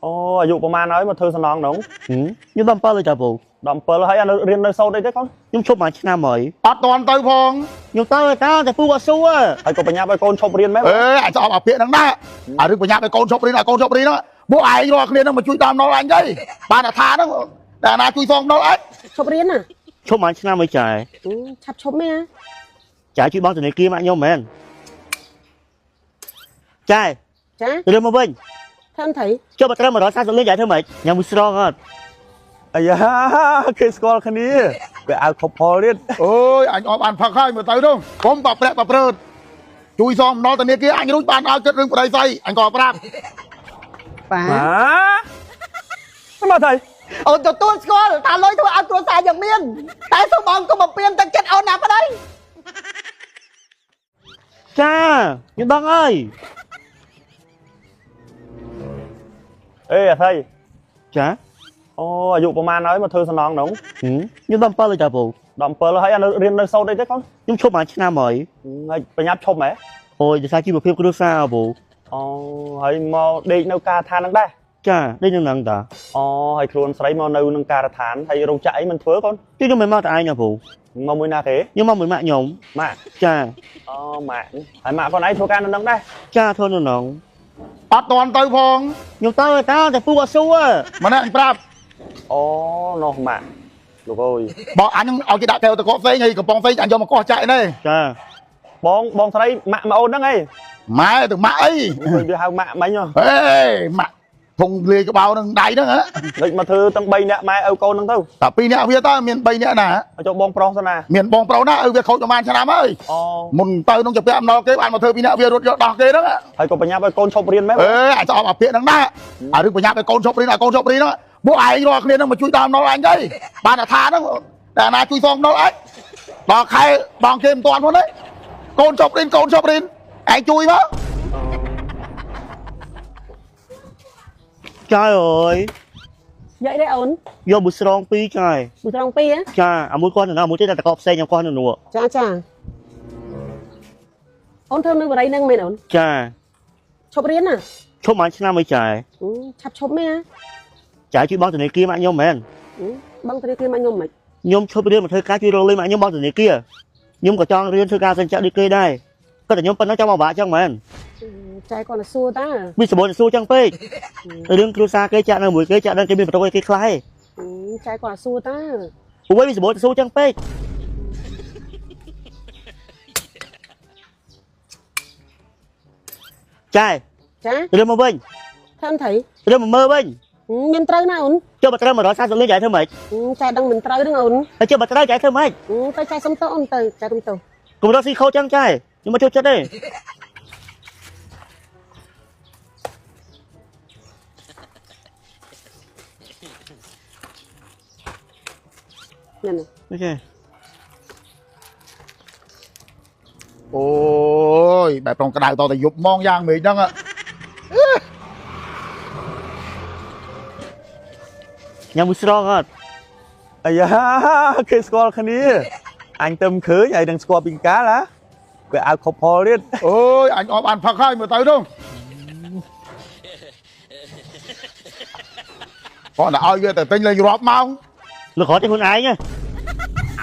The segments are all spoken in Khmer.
អូអាយុប្រហែលហើយមកធ្វើសំណងហ្នឹង ខ្ញុំ17ហើយតាពូ 17ហើយអានៅរៀននៅសូត្រអីទេកូន ខ្ញុំឈប់មួយឆ្នាំហើយ អត់តន់ទៅផង ខ្ញុំទៅតាតែពូអត់សួរ ហើយក៏បញ្ញាប់ឲ្យកូនឈប់រៀនមែន អេអាចស្អប់អាពាក្យហ្នឹងដែរអារឿងបញ្ញាប់ឲ្យកូនឈប់រៀនឲ្យកូនឈប់រៀនហ្នឹងពួកឯងរាល់គ្នាហ្នឹងមកជួយតាមណុលអញទៅបានតែថាហ្នឹងតែណាជួយសងណុលអញ ឈប់រៀនណា ឈប់មួយឆ្នាំហើយចែ ឆាប់ឈប់មែន ចែជួយបងធនាគារម៉ាក់ខ្ញុំមែនចែ ចា រឿងមកវិញ ធ្វើអី ចុះបើត្រូវ140លានចែធ្វើម៉េចញ៉ាំមួយស្រងអត់ អាយ៉ាគេស្គាល់គ្នាវាឲ្យខុបផលទៀត អើយអញអបបានផឹកហើយមើលទៅនោះកុំបាប្រាក់បាព្រឺតជួយសងណុលធនាគារអញរួចបានឲ្យគិតរឿងប្តីស្អីអញក៏ប្រាប់ ប៉ា ហាមកថៃ អូនទទួលស្គាល់ថាលុយធ្វើឲ្យគ្រួសារយ៉ាងមានតែសូមបងកុំបំពេញទឹកចិត្តអូនណាប្តី ចាខ្ញុំដឹងហើយ អេអាថៃ ចា អូអាយុប្រហែលហើយមកធ្វើសំណងហ្នឹង ខ្ញុំ17ហើយតាពូ 17ហើយអានៅរៀននៅសូត្រអីទេកូន ខ្ញុំឈប់មួយឆ្នាំហើយ ហើយបញ្ញាប់ឈប់ហ៎ អូយដោយសារជីវភាពគ្រួសារពូ អូហើយមកដេកនៅការដ្ឋានហ្នឹងដែរ ចាដេកនឹងហ្នឹងតា អូហើយខ្លួនស្រីមកនៅនឹងការដ្ឋានហើយរោងចក្រអីមិនធ្វើកូន ទីខ្ញុំមិនមកតែឯងណាពូ មកមួយណាគេ ខ្ញុំមកមួយម៉ាក់ខ្ញុំ ម៉ាក់ ចា អូម៉ាក់ហើយម៉ាក់ខ្លួនឯងធ្វើការនៅនឹងដែរ ចាធ្វើនៅហ្នឹង អត់តន់ទៅផង ខ្ញុំទៅតាតែពូអត់សួរ ម្នាក់អញប្រាប់ អូនោះម៉ាក់លោកអើយ បើអញឲ្យគេដាក់កែវតកផ្សេងហើយកំប៉ុងផ្សេងអញយកមកកោះចាក់នេះ ចា បងបងស្រីម៉ាក់មកអូនហ្នឹងអី ម៉ែទៅម៉ាក់អី វាហៅម៉ាក់មិញហ៎ ហេម៉ាក់ធុងលាយក្បោនឹងដៃហ្នឹងហ៎ លេចមកធ្វើទាំង3នាក់ម៉ែឪកូនហ្នឹងទៅ តែពីរនាក់វាតើមាន3នាក់ណា ឲ្យចូលបងប្រុសទៅណា មានបងប្រុសណាឪវាខូចប្រហែលឆ្នាំហើយ អូ មុនទៅនឹងជពាក់អំណុលគេបានមកធ្វើពីរនាក់វារត់យកដោះគេហ្នឹង ហើយក៏បញ្ញាប់ឲ្យកូនឈប់រៀនមែន អេអាចស្អប់អាពាក្យហ្នឹងដែរអារឿងបញ្ញាប់ឲ្យកូនឈប់រៀនឲ្យកូនឈប់រៀនហ្នឹងពួកឯងរាល់គ្នាហ្នឹងមកជួយតាមអំណុលអញទៅបានតែថាហ្នឹងតែណាជួយសងអំណុលអញដល់ខែបងគេមិនទាន់ផងទេកូនឈប់រៀនកូនឈប់រៀនឯងជួយមក ចែអើយ យាយដែរអូន យកមួយស្រងពីរចែ មួយត្រង់ពីរហ៎ ចាអាមួយគាត់នៅណាមួយទៀតតែតកផ្សេងខ្ញុំគាត់នៅនោះ ចាចាអូនធ្វើនៅបរិយហ្នឹងមែនអូន ចា ឈប់រៀនណា ឈប់មួយឆ្នាំហើយចែ ឆាប់ឈប់មែន ចែជួយបងធនាគារម៉ាក់ខ្ញុំមែន បងធនាគារមកខ្ញុំមិន ខ្ញុំឈប់រៀនមកធ្វើការជួយរកលុយម៉ាក់ខ្ញុំបងធនាគារខ្ញុំក៏ចង់រៀនធ្វើការសិនចាក់ដូចគេដែរក៏តែខ្ញុំប៉ុណ្ណឹងចង់មកបាក់ចឹងមែន ចែគាត់ទៅសួរតា វាសម្បូរតែសួរចឹងពេករឿងគ្រួសារគេចាក់នៅមួយគេចាក់ដឹងគេមានបន្ទុកអីគេខ្លះឯង ចែគាត់ទៅសួរតា ព្រោះវាសម្បូរតែសួរចឹងពេកចែ ចា រឿងមកវិញ ធ្វើអី រឿងមកមើលវិញ មានត្រូវណាអូន ចុះបើត្រូវ140លានចែធ្វើម៉េច ចែដឹងមិនត្រូវហ្នឹងអូន ហើយចុះបើត្រូវចែធ្វើម៉េច ទៅចែសុំទោសអូនទៅចែសុំទោស កុំរកស៊ីខូចចឹងចែខ្ញុំមកចូលចិត្តទេ ញ៉ាំ OK អូយបែបប្រងក្តៅតតែយប់ម៉ងយ៉ាងមេឃហ្នឹង ញ៉ាំមួយស្រងអត់ អាយ៉ាគេស្គាល់គ្នាអញទៅមិនឃើញហើយនឹងស្គាល់ពីកាលហ៎វាឲ្យខុបផលទៀត អើយអញអបបានផឹកហើយមើលទៅនោះគាត់តែឲ្យវាទៅទិញលេងរាប់ម៉ោង លោករត់ទេខ្លួនឯងហ៎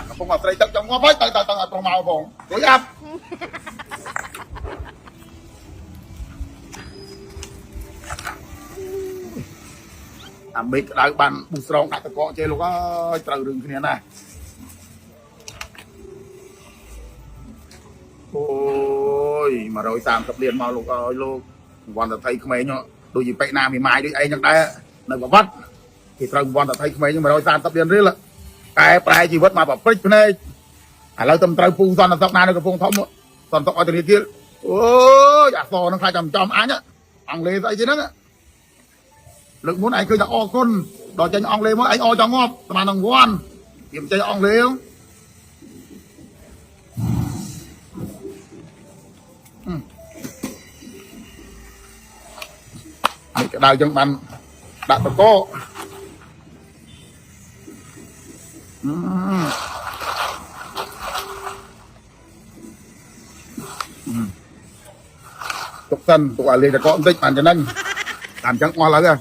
កំពុងតែស្រីទឹកចង់ងាប់ហើយទៅទៅទៅឲ្យប្រុសមកផងរួចអាប់អាមេឃក្តៅបានប៊ូស្រងដាក់តកកចេះលោកអើយត្រូវរឿងគ្នាណាស់អូយ130លានមកលោកអើយលោកវណ្ណតថៃក្មេងដូចជាបិណាមីម៉ាយដូចឯងចឹងដែរនៅប្រវត្តិគេត្រូវវណ្ណតថៃក្មេង130លានរៀលតែប្រែជីវិតមកប្រព្រិចភ្នែកឥឡូវតំត្រូវពូសន្តិសុខណានៅកំពង់ធំសន្តិសុខអន្តរជាតិអូយអក្សរហ្នឹងខ្លាចតែចំអញអង់គ្លេសស្អីគេហ្នឹងលើកមុនឯងឃើញថាអរគុណដល់ចេញអង់គ្លេសមកឯងអចង់ងាប់ស្មាននឹងវ៉ាន់វាមិនចេញអង់គ្លេសនេះក្តៅចឹងបានដាក់តកកទុកសិនទុកឲ្យលេងតកកបន្តិចបានចំណេញតាមចឹងអស់ឡើយ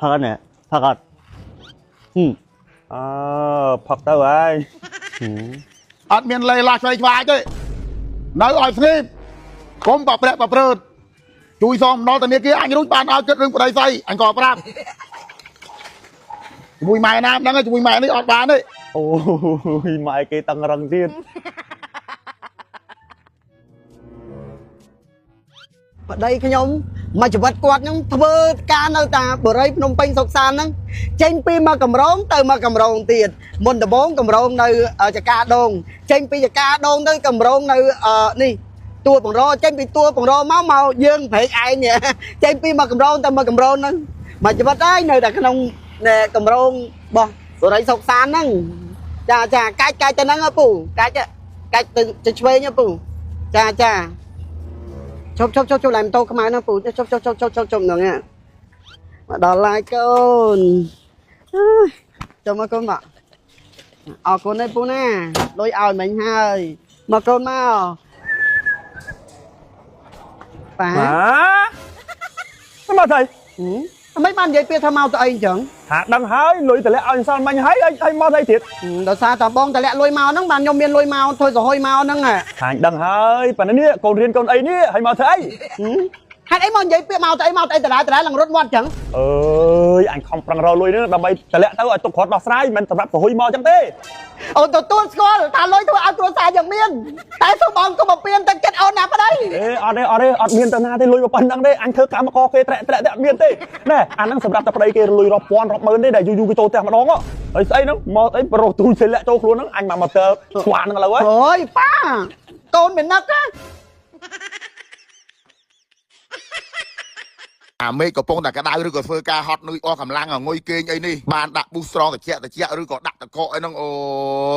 ផឹកអត់ណែផឹកអត់ហឹម អើផឹកទៅហើយ ហឹម អត់មានលេឡាឆ្វេងឆ្វាយទេនៅឲ្យស្ងៀមកុំប្រប្រាក់ប្រព្រឺតជួយសងបំណុលធនាគារអញរួចបានឲ្យគិតរឿងប្តីស្អីអញក៏ប្រាប់ជាមួយម៉ែណាមិនដឹងទេជាមួយម៉ែនេះអត់បានទេ អូយម៉ែគេតឹងរឹងទៀត ប្តីខ្ញុំមួយជីវិតគាត់ហ្នឹងធ្វើការនៅតាបរិយភ្នំពេញសុកសានហ្នឹងចេញពីមកកម្រងទៅមកកម្រងទៀតមុនដំបូងកម្រងនៅចកាដងចេញពីចកាដងទៅកម្រងនៅនេះទួបង្រចេញពីទួបង្រមកមកយើងព្រែកឯងនេះចេញពីមកកម្រងទៅមកកម្រងហ្នឹងមួយជីវិតហើយនៅតែក្នុងកម្រងរបស់បរិយសុកសានហ្នឹងចាចាកាច់កាច់ទៅហ្នឹងហ៎ពូកាច់កាច់ទៅឆ្វេងហ៎ពូចាចា ឈប់ឈប់ឈប់ឈប់ឡើងម៉ូតូខ្មៅហ្នឹងពូឈប់ឈប់ឈប់ឈប់ឈប់ឈប់ហ្នឹងមកដល់ឡាយកូនអើយចូលមកកូនមកអរគុណទេពូណាលុយឲ្យមិញហើយមកកូនមកប៉ា ម៉ាមកថៃ អ្មេបាននិយាយពាក្យថាមកទៅអីអញ្ចឹង ថាដឹងហើយលុយតម្លាក់ឲ្យសល់មិញហើយឲ្យមកថៃទៀត ដោយសារតែបងតម្លាក់លុយមកហ្នឹងបានខ្ញុំមានលុយមកធ្វើសហុយមកហ្នឹង ថាអញដឹងហើយប៉ណ្ណនេះកូនរៀនកូនអីនេះឲ្យមកធ្វើអី ហេតុអីមកនិយាយពាក្យមកទៅអីមកទៅអីដដែលដដែលឡើងរត់វត្តអញ្ចឹង អើយអញខំប្រឹងរកលុយនេះដើម្បីតម្លាក់ទៅឲ្យទុកគ្រាន់ដោះស្រាយមិនសម្រាប់សហុយមកអញ្ចឹងទេ អូនទទួលស្គាល់ថាលុយធ្វើឲ្យគ្រួសារយ៉ាងមានតែសូមបងកុំបំពេញទឹកចិត្តអូនណាប្តី អេអត់ទេអត់ទេអត់មានទៅណាទេលុយប៉ុណ្្នឹងទេអញធ្វើកម្មករគេត្រែកត្រែកតែអត់មានទេណែអាហ្នឹងសម្រាប់តែប្តីគេលុយរាប់ពាន់រាប់ម៉ឺនទេដែលយូរយូរគេចូលផ្ទះម្ដងហើយស្អីហ្នឹងមកអីប្រុសទូចលាក់ចូលខ្លួនហ្នឹងអញមកមកទើស្វានហ្នឹងឥឡូវហើយ អូយប៉ាកូនមិននឹកណា អាមេឃកំពុងតែក្តៅឬក៏ធ្វើការហត់នឿយអស់កម្លាំងងុយគេងអីនេះបានដាក់ប៊ូស្រងតិចតិចឬក៏ដាក់តកកអីហ្នឹងអូ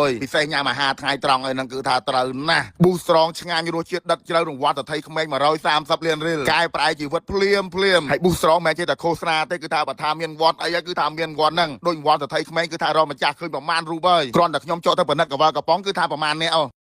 យពិសេសញ៉ាំអាហារថ្ងៃត្រង់អីហ្នឹងគឺថាត្រូវណាស់ប៊ូស្រងឆ្ងាញ់រសជាតិដិតជ្រៅរង្វាន់តថៃក្មេង130លានរៀលកែប្រែជីវិតភ្លាមភ្លាមហើយប៊ូស្រងមិនមែនចេះតែឃោសនាទេគឺថាបើថាមានវត្តអីគឺថាមានវត្តហ្នឹងដូចវត្តតថៃក្មេងគឺថារកម្ចាស់ឃើញប្រមាណរូបហើយគ្រាន់តែខ្ញុំចុះទៅពិនិត្យកវលកំប៉ុងគឺថាប្រមាណនេះអូ